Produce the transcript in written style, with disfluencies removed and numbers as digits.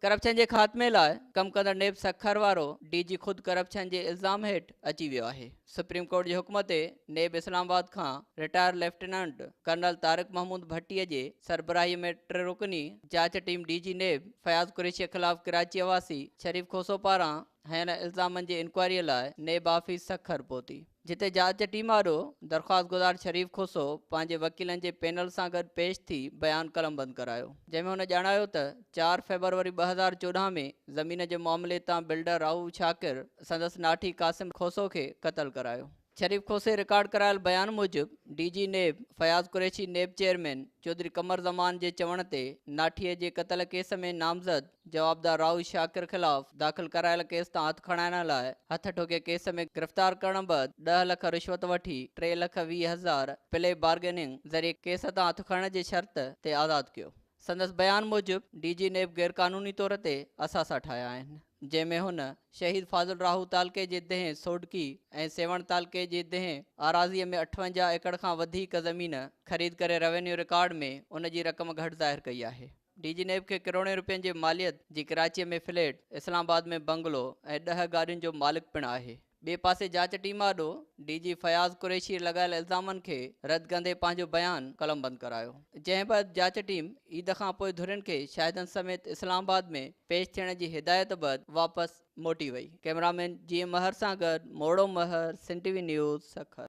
Corruption جي خاتمي لاء ڪم ڪندڙ نيب سکر وارو ڊي جي خود ڪرپشن جي الزام هيٺ اچي ويو آهي. سپريم ڪورٽ جي حڪم تي نيب اسلام آباد کان retire lieutenant colonel Tariq Mahmood Bhatti جي سربراهي ۾ ٽه رڪني جاچ team D G NAB Fayaz Qureshi خلاف ڪراچيء واسي شريف کوسو پاران هنيل الزامن جي انڪوائريء لاء نيب آفيس سکر پهتي، جتي جاچ ٽيم آڏو درخواستگذار شريف کوسو پنهنجي وڪيلن جي پينل سان گڏ پيش ٿي بيان قلمبند ڪرايو، جنهن ۾ هن ڄاڻايو ته 4 فيبروري 2014 ۾ زمين جي معاملي تان بلڊر رائو شاڪر سندس ناٺي قاسم کوسو کي قتل ڪرايو. شريف کوسي رڪارڊ ڪرايل بيان موجب D G NAB Fayaz Qureshi NAB chairman Chaudhry Qamar Zaman جي چوڻ تي ناٺي جي قتل ڪيس ۾ نامزد جوابدار رائو شاڪر خلاف داخل ڪرايل ڪيس تان هٿ کڻائڻ لاء هٿ ٺوڪي ڪيس ۾ گرفتار ڪرڻ بعد 10 لک رشوت وٺي 3 لک 20 هزار پلي بارگيننگ ذريعي ڪيس تان هٿ کڻڻ جي شرط تي آزاد ڪيو. سندس بيان موجب ڊي جي نيب غيرقانوني طور تي اثاثا ٺاهيا آهن، جنهن ۾ هن شهيد فاضل راهو تعلقي جي ديهه سوڍڪي ۽ سيوهڻ تعلقي جي ديهه آراضيء ۾ 58 ايڪڙ کان وڌيڪ زمين خريد ڪري روينيو رڪارڊ ۾ ان جي رقم گهٽ ظاهر ڪئي آهي. ڊي جي نيب کي ڪروڙين روپين جي ماليت جي ڪراچيء ۾ فليٽ، اسلام آباد ۾ بنگلو ۽ 10 گاڏين جو مالڪ پڻ آهي. ٻئي پاسي جاچ ٽيم آڏو ڊي جي فياض قريشي لڳايل الزامن کي رد ڪندي پنهنجو بيان قلمبند ڪرايو، جنهن بعد جاچ ٽيم عيد کان پوء ڌرين کي شاهدن سميت اسلام آباد ۾ پيش ٿيڻ جي هدايت بعد واپس موٽي وئي. ڪئميرامين جي ايم مهر سان گڏ Moro Mehar, Sindh T V news, Sukkur.